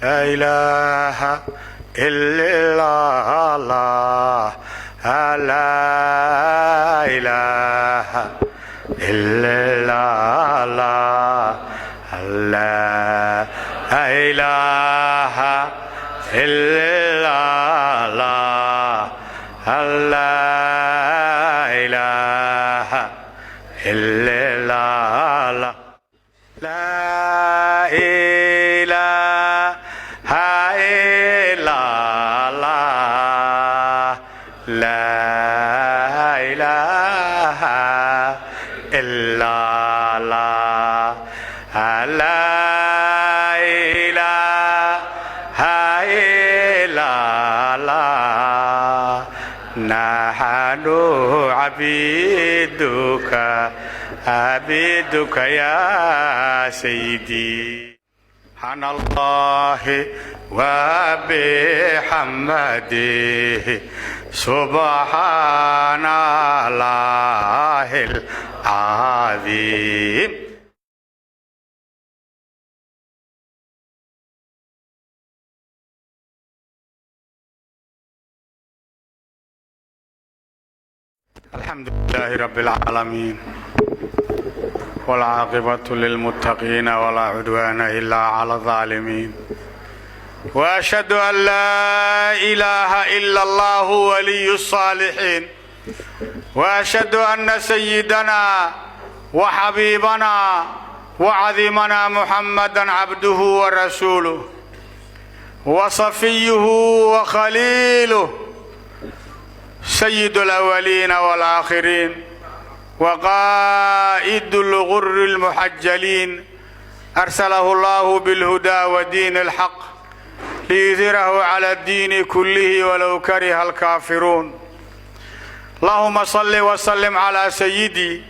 لا إله إلا الله، لا إله إلا الله، لا إله إلا الله، لا إله إلا الله، لا إله إلا الله، لا إله إلا الله، لا إله إلا الله. نحن عبيدك عبيدك يا سيدي. سبحان الله وبحمده، سبحان الله العظيم. الحمد لله رب العالمين، والعاقبة للمتقين، ولا عدوان إلا على الظالمين، وأشهد أن لا إله إلا الله ولي الصالحين، وأشهد أن سيدنا وحبيبنا وعظيمنا محمدا عبده ورسوله وصفيه وخليله، سيد الأولين والآخرين وقائد الغر المحجلين، أرسله الله بالهدى ودين الحق ليظهره على الدين كله ولو كره الكافرون. اللهم صل وسلم على سيدي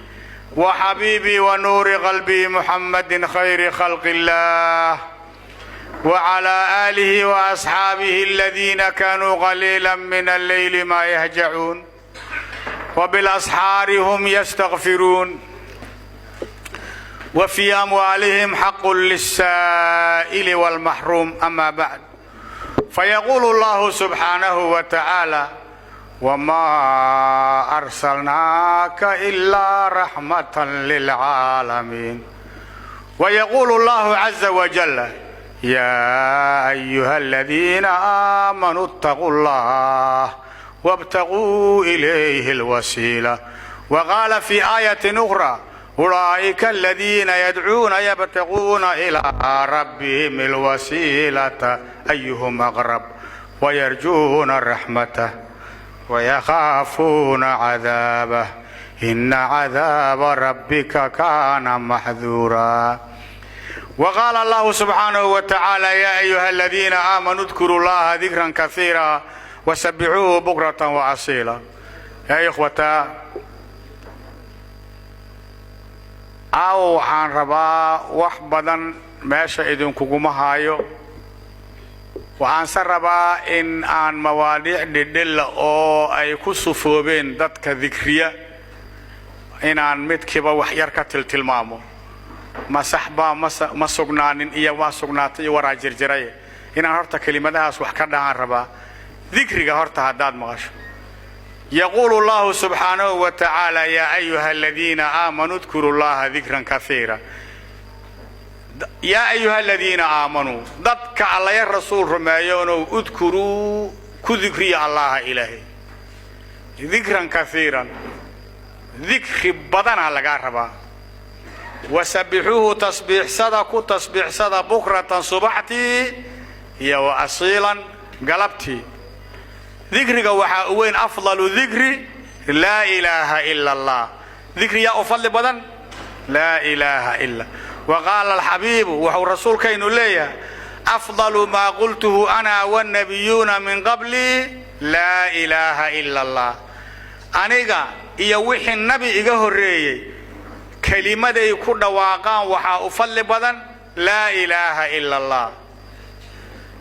وحبيبي ونور قلبي محمد خير خلق الله، وعلى آله وأصحابه الذين كانوا قليلا من الليل ما يهجعون وبالأسحار هم يستغفرون، وفي أموالهم حق للسائل والمحروم. أما بعد، فيقول الله سبحانه وتعالى: وما أرسلناك إلا رحمة للعالمين. ويقول الله عز وجل: يا أيها الذين آمنوا اتقوا الله وابتغوا إليه الوسيلة. وقال في آية أخرى: أولئك الذين يدعون يبتغون إلى ربهم الوسيلة أيهم أقرب ويرجون رحمته ويخافون عذابه إن عذاب ربك كان محذورا. وقال الله سبحانه وتعالى: يا أيها الذين آمنوا اذكروا الله ذكرا كثيرا وسبحوه بكرة وأصيلا. يا إخوة، caawa waxaan rabaa wax badan meesha idinkuguma haayo. Waxaanse rabaa in aan mawaadiic dhidhilla oo ay ku sufoobeen dadka dikriya inaan midkiiba wax yar ka tiltilmaamo. Ma sax baa ma sugnaanin iyo waa sugnaatay iyo waraa jirjiray, inaan horta kelimadahaas wax ka dhahaan rabaa. Dikriga horta haddaad maqasho, yaquulu allahu subxaanahu wa tacaala: yaa ayuha aladiina aamanuu dkuru llaha dikran kaiira. Yaa ayuha aladiina aamanuu, dadka allaya rasuul rumeeyoonow, udkuruu, ku dikriya allaha ilaahay, dikran kaiiran, dikri badanaa lagaa rabaa. Wasabixuuhu, tasbiixsada, ku tasbiixsada, bukratan, subaxtii, iyo wa asiilan, galabtii. Dikriga waxaa u weyn afdalu dikri laa ilaaha ila allah. Dikri yaa u fadli badan? Laa ilaaha ila. Wa qaala alxabiibu, wuxuu rasuulkaynu leeyahay: afdalu maa qultuhu ana wannabiyuuna min qablii laa ilaaha ila allah. Aniga iyo wixii nabi iga horreeyey kelimaday ku dhawaaqaan waxaa u fadli badan laa ilaaha ila allah.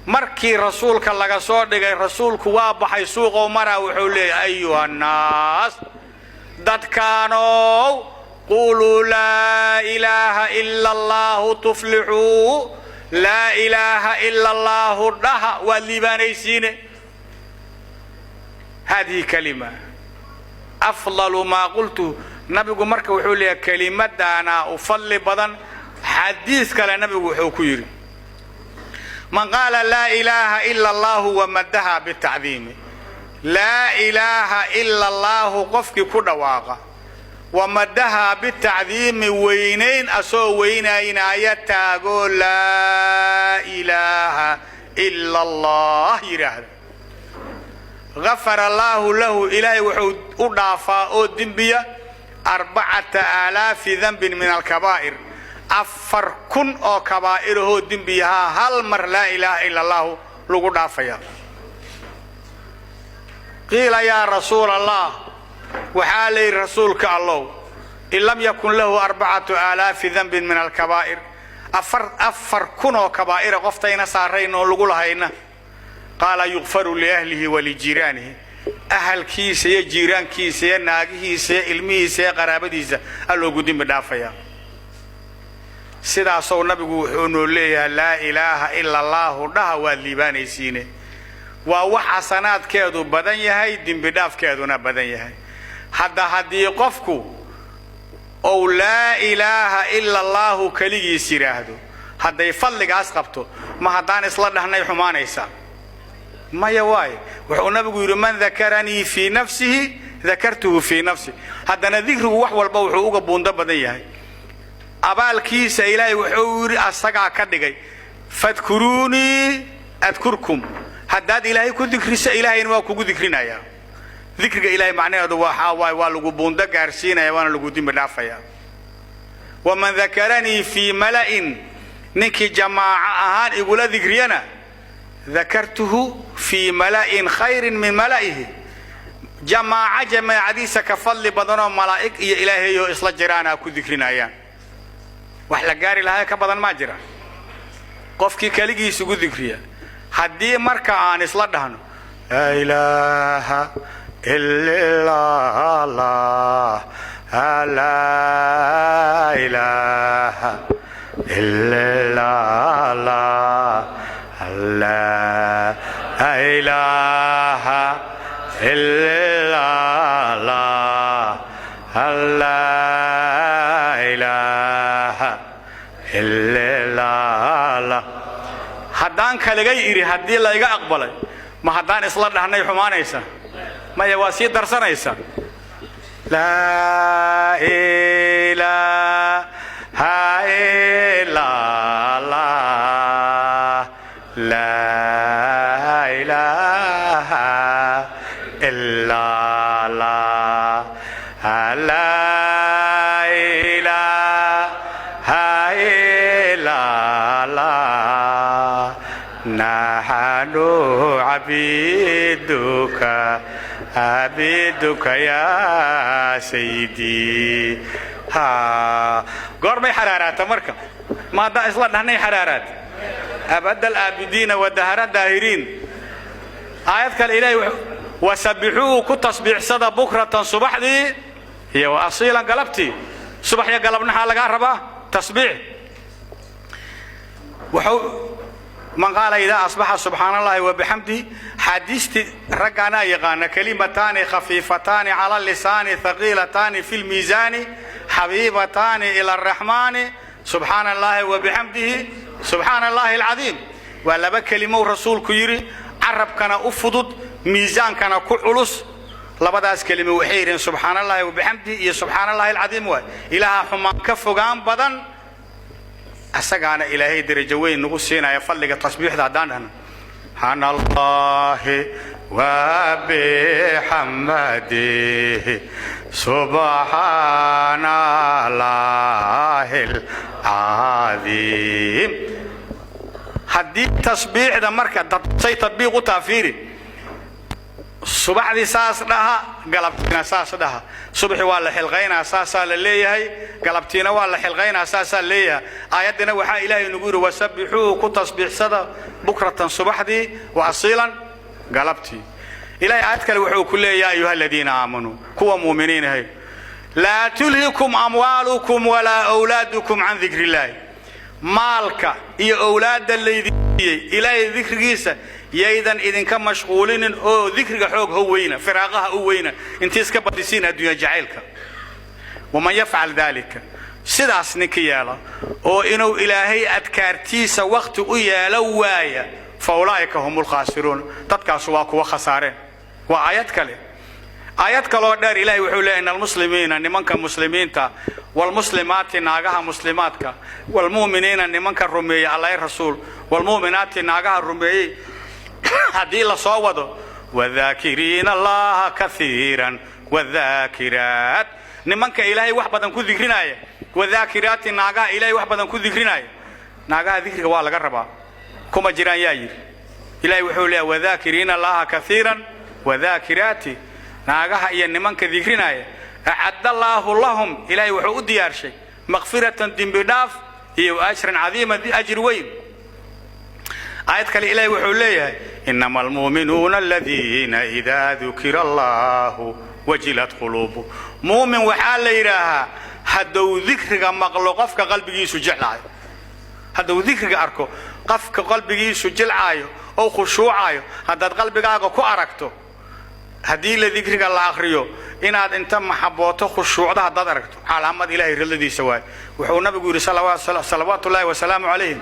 Markii rasuulka laga soo dhigay, rasuulku waa baxay, suuqow maraa, wuxuu leeyahy: ayuha annaas, dadkaanow, quuluu laa ilaaha ila allahu tuflixuu. Laa ilaaha ila allaahu dhaha, waad liibaanaysiine. Hadihi kalima afdalu maa qultu. Nabigu marka wuxuu leeyahay kelimadaanaa u fadli badan. Xadiis kale nabigu wuxuu ku yidhi: man qaala laa ilaaha ila allahu wamadaha bitacdiimi, laa ilaaha ila allaahu qofkii ku dhawaaqa, wamadaha bitacdiimi, weynayn asoo weynaynaya taagoo laa ilaaha ila allah yidhaahda, gafara allaahu lahu, ilaahay wuxuu u dhaafaa oo dembiya 4000 dembin min alkabaa'ir, 4000 oo kabaa'irahoo dembiyahaa hal mar laa ilaaha ila allahu lagu dhaafaya. Qiila yaa rasuula allah, waxaa la yidhi: rasuulka allow, in lam yakun lahu 4000 dembin min alkabaa'ir, 4000 oo kabaa'ira qoftayna saarayn oo lagu lahayna? Qaala: yukfaru liahlihi walijiiraanihi, ahalkiisa iyo jiiraankiisa iyo naagihiisa iyo ilmihiisa iyo qaraabadiisa alloogu dembi dhaafaya. Sidaasou nabigu wuxuu noo leeyahay: laa ilaaha ila allaahu dhaha, waad liibaanaysiine. Waa wax xasanaadkeedu badan yahay, dembi dhaafkeeduna badan yahay. Hadda haddii qofku ou laa ilaaha ila allaahu keligiis yidhaahdo, hadday fadligaas qabto, ma haddaan isla dhahnay xumaanaysaa? Maya. Waaye wuxuu nabigu yidhi: man dakaranii fii nafsihi dakartuhu fii nafsi. Haddana dikrigu wax walba wuxuu uga buundo badan yahay. Abaalkiisa ilaahay wuxuu yidhi asagaa ka dhigay: fadkuruunii adkurkum. Haddaad ilaahay ku dikriso, ilaahayna waa kugu dikrinayaa. Dikriga ilahay macnaheedu waxaa waaye waa lagu buundo gaarsiinaya, waana lagu dembi dhaafaya. Waman dakaranii fii mala'in, ninkii jamaaco ahaan igula dikriyana, dakartuhu fii mala'in khayrin min mala'ihi, jamaaco jamaacadiisa ka fadli badanoo malaa'ig iyo ilaahayoo isla jiraanaa ku dikrinayaan. Wax la gaari lahaa ka badan maa jira qofkii keligiis ugu dikriya. Haddii marka aan isla dhahno laa ilaaha ila allah, laa ilaaha ila allah, laa ilaaha ila allah, laa ilaaha ila allah, haddaan kaligay idhi, haddii layga aqbalay, ma haddaan isla dhahnay xumaanaysa? Maya, waa sii darsanaysa. Laa ilaaha ila allah, laa ilaaha ila allah, laa ilaaha ila allah, naxnu cabiduka, cabiduka yaa sayidii. Ha goormay xaraaraata marka? Ma haddaan isla dhahnay xaraaraata? Abadal aabidiina wadahara daahiriin. Aayad kale ilaahay: wasabixuu, ku tasbiixsada, bukratan, subaxdii, iyo wa asiilan, galabtii. Subax iyo galabnaxaa lagaa rabaa tasbiix. Wuxuu man qaala idaa asbaxa subxaana allahi wa bixamdihi. Xaadiistii raggaanaa yaqaana: kalimataani khafiifataani cala lisaani, thaqiilataani fi lmiisaani, xabiibataani ila araxmaani, subxaana allahi wa bixamdihi, subxaana allahi alcadiim. Waa laba kelimow rasuulku yidhi, carabkana u fudud, miisaankana ku culus. Labadaas kelimo waxay yidhaheen subxaana allahi wa bixamdihi iyo subxaana allahi alcadiim. Waay ilaaha xumaan ka fogaan badan, asagaana ilaahay derajo weyn nagu siinaya fadliga tasbiixda haddaan dhahno subxaana allahi wa bixamdihi, subxaana allahi alcadiim. Haddii tasbiixda marka say tadbiiq u taha, fiiri: subaxdii saas dhaha, galabtiina saas dhaha. Subaxi waa la xilqaynaa, saasaa la leeyahay. Galabtiina waa la xilqaynaa, saasaa leeyahay. Aayaddina waxaa ilaahay nagu yidhi: wasabbixuu, ku tasbiixsada, bukratan, subaxdii, wa asiilan, galabtii. Ilahay aayad kale wuxuu ku leeyahy: yaa ayuha aladiina aamanuu, kuwa muuminiin ahay, laa tulhikum amwaalukum walaa awlaadukum can dikri illaahi. Maalka iyo owlaadda laydiyey Ilaahay dikrigiisa yaydan idinka mashquulinin, oo dikriga xoog ho weyna, firaaqaha u weyna, intii iska badisiin adduunya jacaylka. Waman yafcal dalika, sidaas ninka yeela oo inuu Ilaahay adkaartiisa wakhti u yeelo waaya, fa ulaa'ika hum lkhaasiruun, dadkaasu waa kuwa khasaareen. Waa aayad kale. Aayad kaloo dheer Ilahay wuxuu leeyahy: ina almuslimiina, nimanka muslimiinta, waalmuslimaati, naagaha muslimaadka, waalmu'miniina, nimanka rumeeyey Allahi rasuul, waalmu'minaati, naagaha rumeeyey, haddii la soo wado, wadaakiriina Allaha kaiiran wadaakiraat, nimanka Ilaahay wax badan ku dikrinaya, wadaakiraati, naagaha Ilaahay wax badan ku dikrinaya. Naagaha dikriga waa laga rabaa, kuma jiraan yaa yidhi? Ilahay wuxuu leeyahy: wadaakiriina Allaha kaiiran wadaakiraati, naagaha iyo nimanka dikrinaya, acadda Allaahu lahum, Ilaahay wuxuu u diyaarshay, makfiratan, dembi dhaaf, iyo ajran cadiiman, ajri weyn. Aayad kale Ilaahay wuxuu leeyahay: inama almu'minuuna aladiina idaa dukira Allahu wajilat quluubu. Muumin waxaa la yidhaahaa hadduu dikriga maqlo qofka qalbigiisu jeclaayo, hadduu dikriga arko qofka qalbigiisu jilcaayo oo khushuucaayo. Haddaad qalbigaaga ku aragto haddii la dikriga la akriyo inaad inta maxabooto khushuucda, haddaad aragto, calaamad Ilahay ridladiisa waay. Wuxuu Nabigu yidhi salawaatu ullahi wasalaamu calayhim: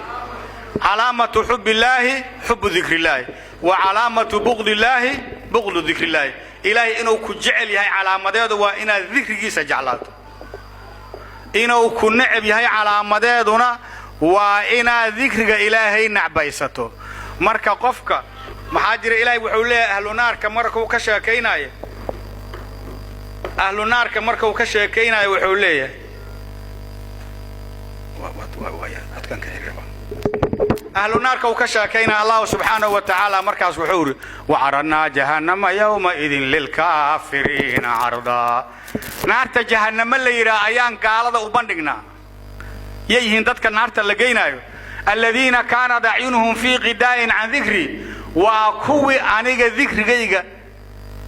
calaamatu xub illaahi xubu dikri illaahi, wa calaamatu buqdi illaahi buqdu dikri illaahi. Ilaahay inuu ku jecel yahay calaamadeedu waa inaad dikrigiisa jeclaato, inuu ku neceb yahay calaamadeeduna waa inaad dikriga Ilaahay nacbaysato. Marka qofka maxaa jira, Ilaahay wuxuu leeyahay ahlu naarka markuu ka sheekaynaayo, ahlu naarka markuu ka sheekaynayo, wuxuu leeyahay, ahlu naarka uu ka sheekaynaya Allahu subxaanahu wa tacaala, markaas wuxuu yidhi: wacaradnaa jahannama yowmaidin lilkaafiriina cardaa. Naarta jahannamo la yidhaah ayaan gaalada u bandhignaa. Yay yihiin dadka naarta la geynaayo? Aladiina kaanat acyunuhum fii qidaa'in can dikri, waa kuwii aniga dikrigayga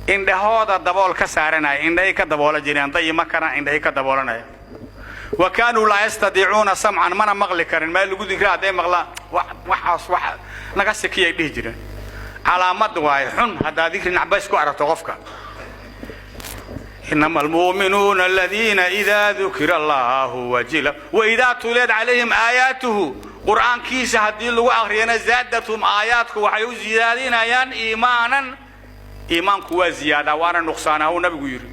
indhahooda dabool ka saaranaya, indhahay ka daboola jireen, dayima kana indhahay ka daboolanaya. Wa kaanuu laa yastadiicuuna samcan, mana maqli karin meel lagu dikra. Hadday maqlaan, waxaas wax naga sikiyay dhihi jireen. Calaamad waaye xun haddaad dikri nacbays ku aragto qofka. Inama almu'minuuna aladiina idaa dukira Allahu wajila waidaa tuliyat calayhim aayaatuhu, Qur'aankiisa haddii lagu akhriyana, zaadathum, aayaadku waxay u ziyaadinayaan, iimaanan. Iimaanku waa ziyaadaa waana nuqsaanaa, uu Nabigu yidhi.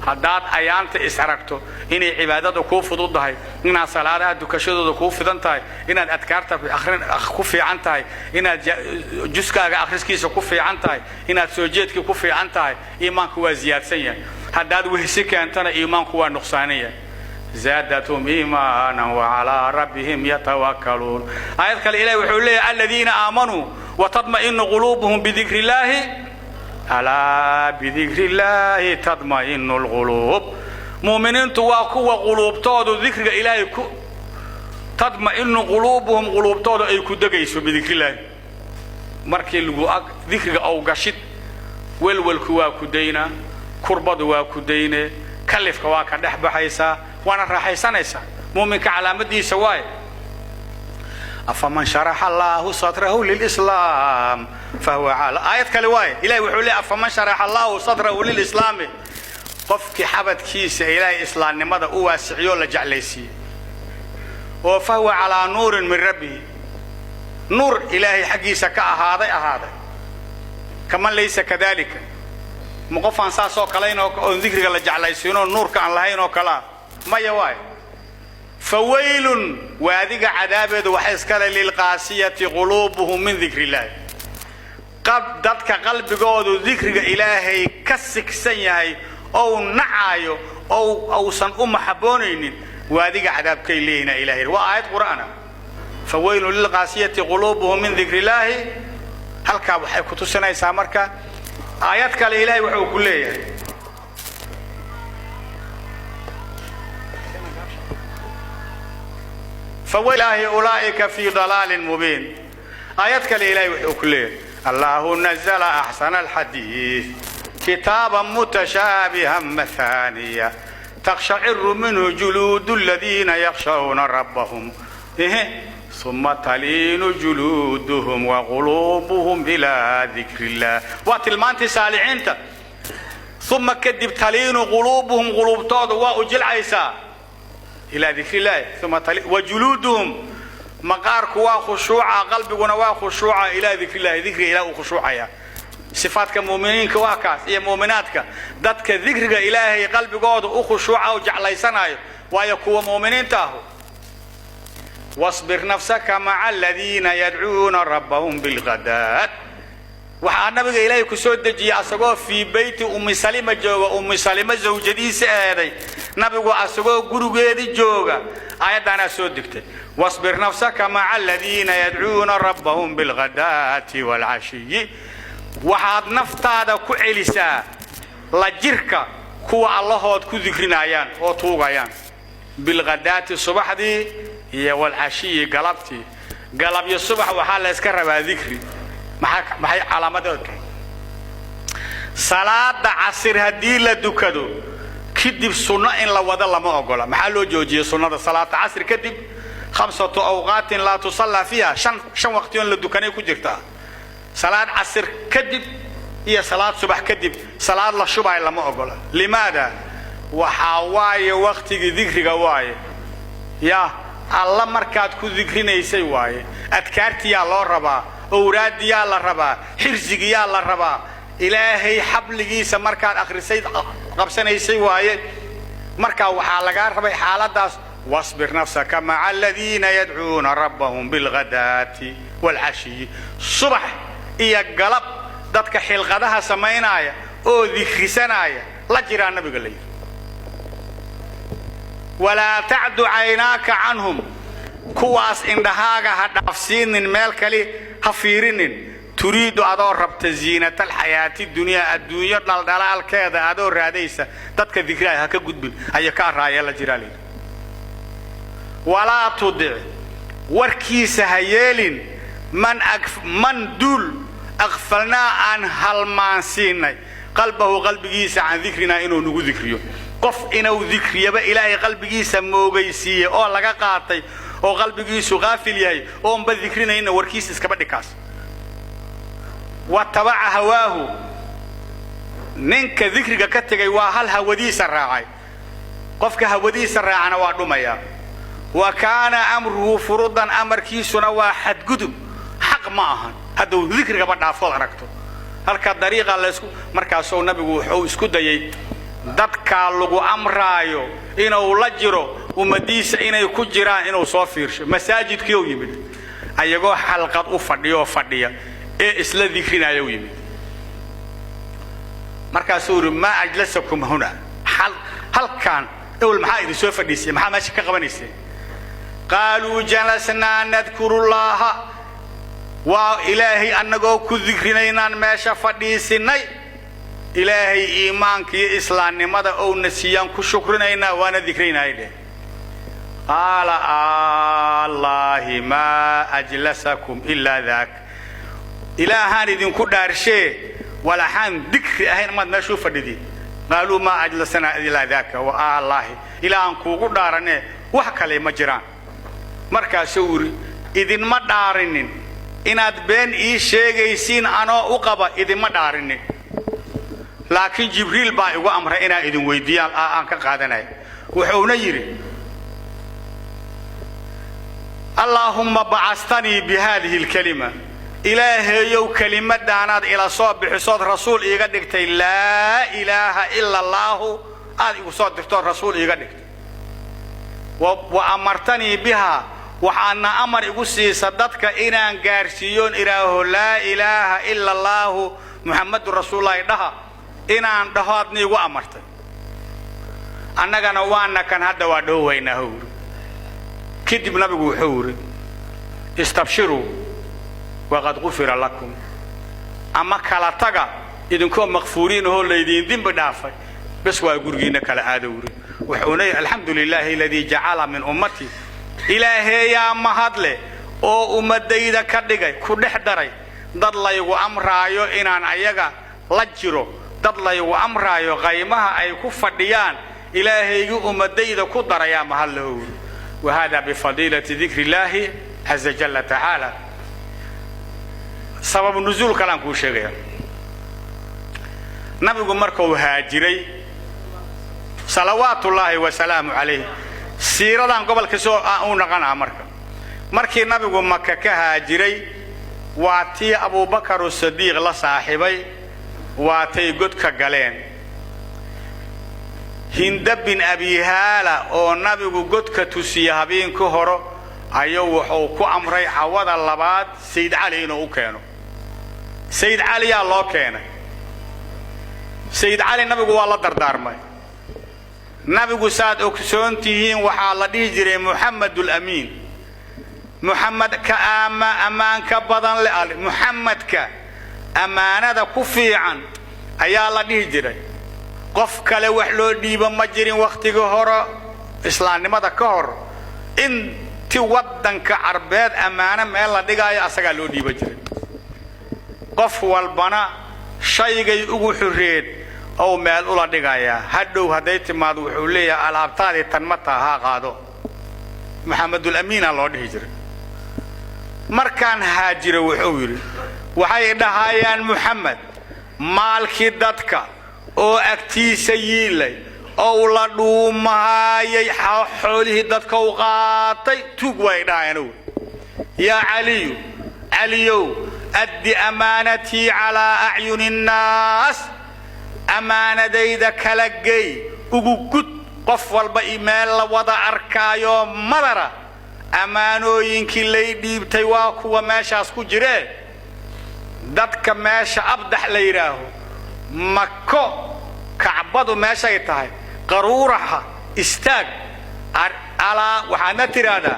Haddaad ayaanta is aragto inay cibaadada kuu fududdahay, inaad salaadaha dukashadooda kuu fidan tahay, inaad adkaarta ku fiican tahay, inaad juskaaga akhriskiisa ku fiican tahay, inaad soo jeedkii ku fiican tahay, iimaanku waa ziyaadsan yahay. Haddaad wehsi keentana, iimaanku waa nuqsaanan yahay. Zaadathum iimaanan wacalaa rabbihim yatawakkaluun. Aayad kale Ilahi wuxuu leeyahay: aladiina aamanuu watadma'inu quluubuhum bidikri illaahi, alaa bidikri illaahi tadma'inu lquluub. Mu'miniintu waa kuwa quluubtoodu dikriga Ilaahay ku tadma'inu quluubuhum, quluubtoodu ay ku degayso bidikri illaahi. Markii lagu ag dikriga ow gashid, welwelku waa ku daynaa, kurbadu waa ku daynee, kalifka waa ka dhex baxaysaa, waana raaxaysanaysaa. Muuminka calaamadiisa waaye. Afaman sharaxa Allahu sadrahu lilislaam fahuwa cala, aayad kale waaye. Ilahi wuxuu leeyahy: afaman sharaxa Allahu sadrahu lilislaami, qofkii xabadkiisa Ilaahay islaamnimada u waasiciyo, la jeclaysiiyey, oo fahuwa calaa nuurin min rabbihi, nuur Ilaahay xaggiisa ka ahaaday, kaman laysa kadalika, ma qofaan saasoo kalayn oon dikriga la jeclaysiinoo nuurka aan lahayn oo kalea? Maya waay. Fawaylun, waadiga cadaabeedu waxay iskale, lilqaasiyati quluubuhum min dikri illaahi, dadka qalbigoodu dikriga Ilaahay ka sigsan yahay ou nacaayo ou ausan u maxaboonaynin, waadiga cadaabkay leeyihin. Ilahay, waa aayad Qur'aana: fawaylun lilqaasiyati quluubuhum min dikri illaahi. Halkaa waxay ku tusinaysaa marka aayad kale Ilaahay wuxuu ku leeyahay: fawilaahi ulaa'ika fii dalaalin mubiin. Aayad kale Ilaahay wuxuu ku leeyahay: Allahu nazla axsana alxadiid kitaaban mutashaabihan mahaaniya takshaciru minhu juluudu aladiina yakshawna rabbahum. Ehe, uma taliinu juluuduhum wa quluubuhum ilaa dikri illah. Waa tilmaantii saalixiinta. Uma kadib taliinu quluubuhum, quluubtooda waa u jilcaysaa, ilaa dikri illahi. Uma wa juluuduhum, maqaarku waa khushuuca, qalbiguna waa khushuuca, ilaa dikri illahi, dikriga ilaah uu khushuucaya. Sifaadka muuminiinka waa kaas iyo muuminaadka, dadka dikriga ilaahay qalbigooda u khushuuca oo jeclaysanayo, waayo kuwa muuminiinta ahu. Wasbir nafsaka maca aladiina yadcuuna rabbahum bilghadaat. Waxaa nabiga ilaahay ku soo dejiyey asagoo fii beyti Ummi Salima jooga, Ummi Salima zawjadiisa eeday, nabigu asagoo gurigeedii jooga aayaddaanaa soo degtay: wasbir nafsaka maca aladiina yadcuuna rabbahum bilghadaati waalcashiyi. Waxaad naftaada ku celisaa la jirka kuwa allahood ku dikrinayaan oo tuugayaan, bilghadaati, subaxdii, iyo walcashiyi, galabtii. Galab iyo subax waxaa la yska rabaa dikri. Maxay calaamadeedu tahay? Salaada casir haddii la dukado kadib, sunno in la wado lama ogola. Maxaa loo joojiyey sunnada salaada casr kadib? Khamsatu awqaatin laa tusallaa fiiha, shan waqtiyoon la dukanay ku jirtaa. Salaad casir kadib iyo salaad subax kadib salaad la shubaayo lama ogola. Limaada? Waxaa waaye waktigii dikriga waaye, ya alla markaad ku dikrinaysay waaye. Adkaartiyaa loo rabaa, owraadiyaa la rabaa, xirsigiyaa la rabaa, ilaahay xabligiisa markaad akhrisay qabsanaysay waaye. Markaa waxaa lagaa rabay xaaladaas: wasbir nafsaka maca aladiina yadcuuna rabbahum bilghadaati waalcashiyi. Subax iyo galab dadka xilqadaha samaynaya oo dikrisanaya la jiraa nabiga la yidhi. Walaa tacdu caynaaka canhum, kuwaas indhahaaga ha dhaafsiinin, meel kale ha fiirinin, turiidu, adoo rabta, ziinata alxayaati dunyaa, adduunyo dhaldhalaalkeeda adoo raadaysa. Dadka dikraaya ha ka gudbin, aya kaa raaya la jiraa layidhi. Walaa tudic, warkiisa ha yeelin, man duul aqfalnaa, aan halmaansiinay, qalbahu, qalbigiisa, can dikrinaa, inuu nagu dikriyo. Qof inuu dikriyaba ilaahay qalbigiisa moogaysiiyey oo laga qaatay oo qalbigiisu qaafil yahay oonba dikrinayna, warkiisa iskaba dhikaas. Watabaca hawaahu, ninka dikriga ka tegay waa hal hawadiisa raacay. Qofka hawadiisa raacana waa dhumaya. Wa kaana amruhu furudan, amarkiisuna waa xadgudub, xaq ma ahan hadduu dikrigaba dhaafood aragto halka dariiqa laysku. Markaasuu nabigu wuxuu isku dayay dadkaa lagu amraayo inuu la jiro, ummadiisa inay ku jiraan, inuu soo fiirsho. Masaajidkii u yimid ayagoo xalqad u fadhiyo oo fadhiya ee isla dikrinaya u yimid. Markaasuu yidhi: maa ajlasakum huna? Halkaan ewel maxaa idin soo fadhiisay? Maxaa meesha ka qabanayseen? Qaaluu jalasnaa nadkurullaaha, waa ilaahay annagoo ku dikrinaynaan meesha fadhiisinay. Ilaahay iimaanka iyo islaamnimada ouna siiyaan ku shukrinaynaa, waana dikraynaay dheh. Qaala: allaahi maa ajlasakum ilaa daak, ilaahaan idinku dhaarshee, walaxaan dikri ahayn maad meeshuu fadhidiin? Qaaluu maa ajlasanaa ilaa daaka, wa allaahi, ilaahaan kuugu dhaaranee, wax kale ma jiraan. Markaasuu yidhi: idinma dhaarinin, inaad been ii sheegaysiin anoo u qaba idinma dhaarinin, laakiin Jibriil baa igu amray inaan idin weydiiyaan aan ka qaadanaya. Wuxuuna yidhi: allaahumma bacastanii bi haadihi alkalima, ilaahayow kelimadaanaad ila soo bixisood rasuul iiga dhigtay, laa ilaaha ila allaahu aad igu soo dirtood rasuul iiga dhigtay, wa amartanii bihaa, waxaadna amar igu siisa dadka inaan gaarsiiyoon idhaaho laa ilaaha ila allaahu Muxammadu rasuulullaahi dhaha, inaan dhaho aadna igu amartay. Annagana waana kan hadda waa dhowaynaa howri. Kadib nabigu wuxuu yidhi: istabshiruu waqad qufira lakum, ama kala taga idinkoo makfuuriin ahoo laydiin dembi dhaafay. Bes, waa gurigiinna kala aado wuri. Wuxuuna yidhi: alxamdu lilaahi aladii jacala min ummatii, ilaaheeyaa mahadleh oo ummadayda ka dhigay, ku dhex daray dad laygu amraayo inaan ayaga la jiro, dad laygu amraayo qaymaha ay ku fadhiyaan. Ilaahaygii ummadayda ku darayaa mahadle howri. Wa hada bifadiilati dikri illaahi caza jalla tacaala. Sababu nuzuul kalaan kuu sheegaya. Nabigu markuu haajiray, salawaatullaahi wasalaamu calayh, siiradan gobolka soo u naqanaa. Marka markii nabigu Maka ka haajiray, waa tii Abuubakar Sadiiq la saaxibay, waatay godka galeen. Hinda bin Abihaala oo nabigu godka tusiye habeenka horo ayuu wuxuu ku amray cawada labaad Sayid Cali inuu u keeno. Sayid Caliyaa loo keenay. Sayid Cali nabigu waa la dardaarmay. Nabigu, saad ogsoon tihiin, waxaa la dhihi jiray Muxamed Ulamiin, Muxamed ka aama ammaanka badan le, Muxamedka ammaanada ku fiican ayaa la dhihi jiray. Qof kale wax loo dhiibo ma jirin wakhtigii hore, islaamnimada ka hor. Inti waddanka Carbeed ammaano meel la dhigaayo, asagaa loo dhiiba jiray. Qof walbana shaygay ugu xurreed ou meel ula dhigayaa. Hadhow hadday timaado, wuxuu leeyahay: "Alaabtaadii tan ma taha? Haa, qaado." Maxamedulamiina loo dhihi jiray. Markaan haajiro, wuxuu yidhi, waxay dhahayaan Muxamed maalkii dadka oo agtiisa yiilay oo la dhuumahaayay, xoolihii dadka u qaatay, tuug way dhahayaan. Yaa Caliyu, Caliyow, addi amaanatii calaa acyuni nnaas, ammaanadayda kala gey, ugu gud qof walba i meel la wada arkaayo madara. Ammaanooyinkii lay dhiibtay waa kuwa meeshaas ku jiree. Dadka meesha Abdax la yidhaaho, Mako Kacbadu meeshay tahay, qaruuraxa istaag, alaa waxaadna tidhaahdaa: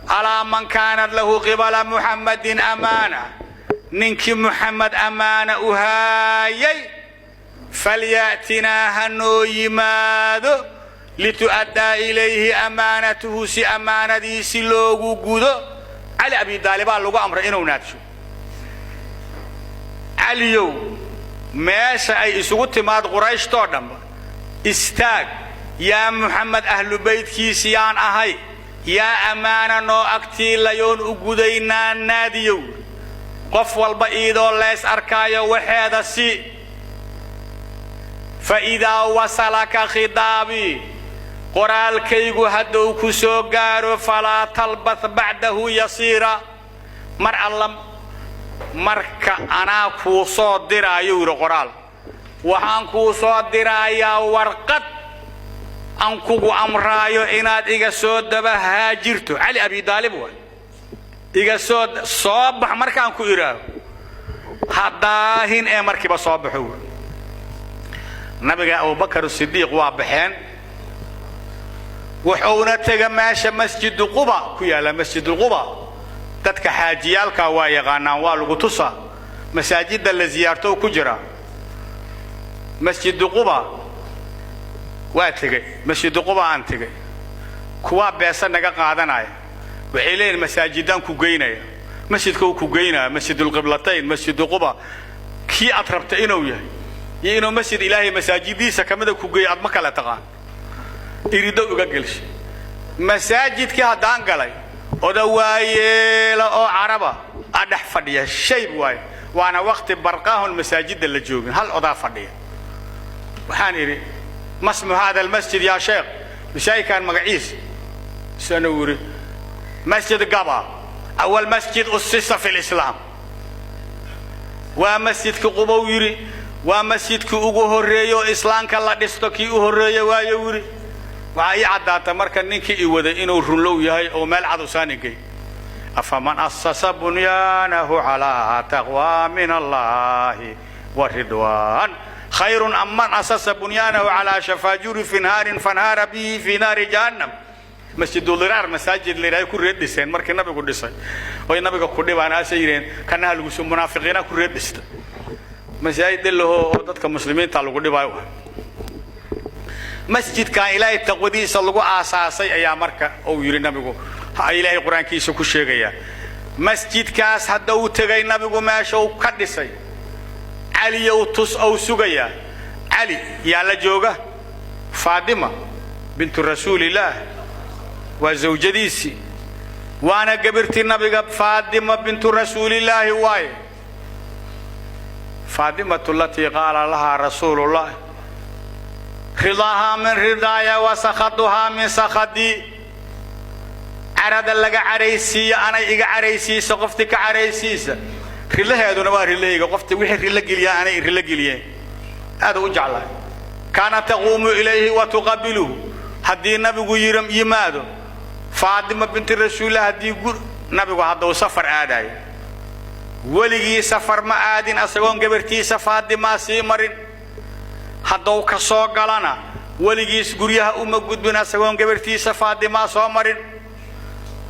alaa man kaanat lahu qibala Muxammadin amaana, ninkii Muxamed ammaana u haayay, falya'tinaa, ha noo yimaado, litu'addaa ilayhi amaanatuhu, si ammaanadiisi loogu gudo. Cali Abi Daalibaa lagu amray inuu naadsho. Caliyow, meesha ay isugu timaad Qurayshtoo dhanba istaag: yaa Muxamed ahlu baydkiisiyaan ahay, yaa ammaana noo agtiilayoon u gudaynaa, naadiyow qof walba iidoo leys arkaayo waxeeda si. Fa idaa wasalaka khidaabii, qoraalkaygu hadduu ku soo gaaro, falaa talbath bacdahu yasiira. Mar alla marka anaa kuu soo diraayo, yidhi, qoraal waxaan kuu soo diraayaa, warqad aan kugu amraayo inaad iga soo daba haajirto. Cali Abi Daalib waay. Iga soo soo bax markaan ku idhaaho, haddaahin ee markiiba soo baxo. Nabiga Abubakar Sidiiq waa baxeen, wuxuuna tega meesha Masjidu Quba ku yaalla. Masjidulquba dadka xaajiyaalka waa yaqaanaan, waa lagu tusaa, masaajidda la ziyaarto ku jira. Masjidu Quba waa tegey. Masjidu Quba aan tegey, kuwaa beesa naga qaadanaya. Waxay leeyihin: "Masaajidaan ku geynaya." Masjidka uu ku geynaya, Masjidulqiblatayn, Masjidu Quba, kii aad rabta inuu yahay iyo inuu masjid Ilaahay masaajidiisa kamida ku geeyo aad ma kala taqaan. Irido uga gelshay. Masaajidkii haddaan galay, oda waayeela oo Caraba a dhex fadhiya, shayb waaye, waana wakti barqaahon masaajidda la joogin. Hal odaa fadhiya. Waxaan idhi: "Masmu hada almasjid yaa sheekh?" Masaajidkan magaciis sanuu yidhi: "Masjid Gaba, awal masjid usisa fi lislaam." Waa masjidka Qubow, yidhi, waa masjidkii ugu horreeye oo islaamka la dhisto, kii u horreeye waayo, yidhi. Waxaa ii caddaata marka ninkii i waday inuu runlow yahay oo meel cad usaanigay. Afaman asasa bunyaanahu calaa taqwa min Allahi wa ridwaan khayrun am man asasa bunyaanahu calaa shafaa jurufin haarin fanhaara bihi fi naari jahannam. Masjidudiraar, masaajid la yidhahdo ku reed dhiseen markii nabigu dhisay oy nabiga ku dhibaan aasay yidheen kanaha lagu soo munaafiqiina ku reed dhista masaajid dhalaho oo dadka muslimiinta lagu dhibaayo. Masjidkan Ilaahay taqwadiisa lagu aasaasay ayaa marka uu yidhi nabigu, Ilaahay Qur-aankiisa ku sheegaya. Masjidkaas hadda uu tegay nabigu, meesha uu ka dhisay, Caliyow tus ou sugayaa. Cali yaa la jooga? Faadima bintu Rasuulillaah. Waa zawjadiisii, waana gabirtii nabiga, Faadima bintu Rasuulillaahi waaye. Faadimatu alatii qaala lahaa Rasuulullahi: "Ridaahaa min ridaaya wa sakhaduhaa min sakhadii." Carada laga caraysiiyo anay iga caraysiisa, qoftii ka caraysiisa, rilaheeduna waa rileyga. Qofti wixii rilo geliyaa anay rilo geliyeen. Aad u jeclahay. Kaana taquumu ilayhi wa tuqabiluhu. Haddii nabigu yimaado, Faatima binti Rasuulillah, haddii nabigu hadduu safar aadayo, weligii safar ma aadin asagoon gabartiisa Faatimaa sii marin. Hadduu ka soo galana, weligiis guryaha uma gudbin asagoon gabartiisa Faatimaa soo marin.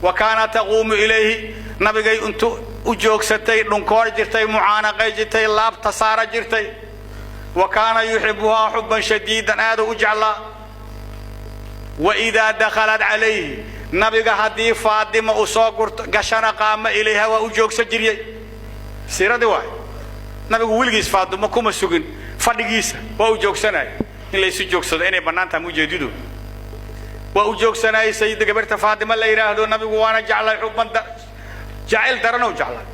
Wa kaana taquumu ilayhi, nabigay intu u joogsatay, dhunkoor jirtay, mucaanaqay jirtay, laabta saara jirtay. Wa kaana yuxibuhaa xuban shadiidan, aaduu u jeclaa. Wa idaa dakhalat calayhi, nabiga haddii Faadima uu soo gurto gashana, qaama ilayha, waa u joogsan jiryay. Siiradii waay. Nabigu weligiis Faadimo kuma sugin fadhigiisa, waa u joogsanaya. In laysu joogsado inay bannaan tahay ujeedidu. Waa u joogsanayay sayida gabarta Faadima la yidhaahdo. Nabigu waana jeclay xuban, jacayl darana u jeclay.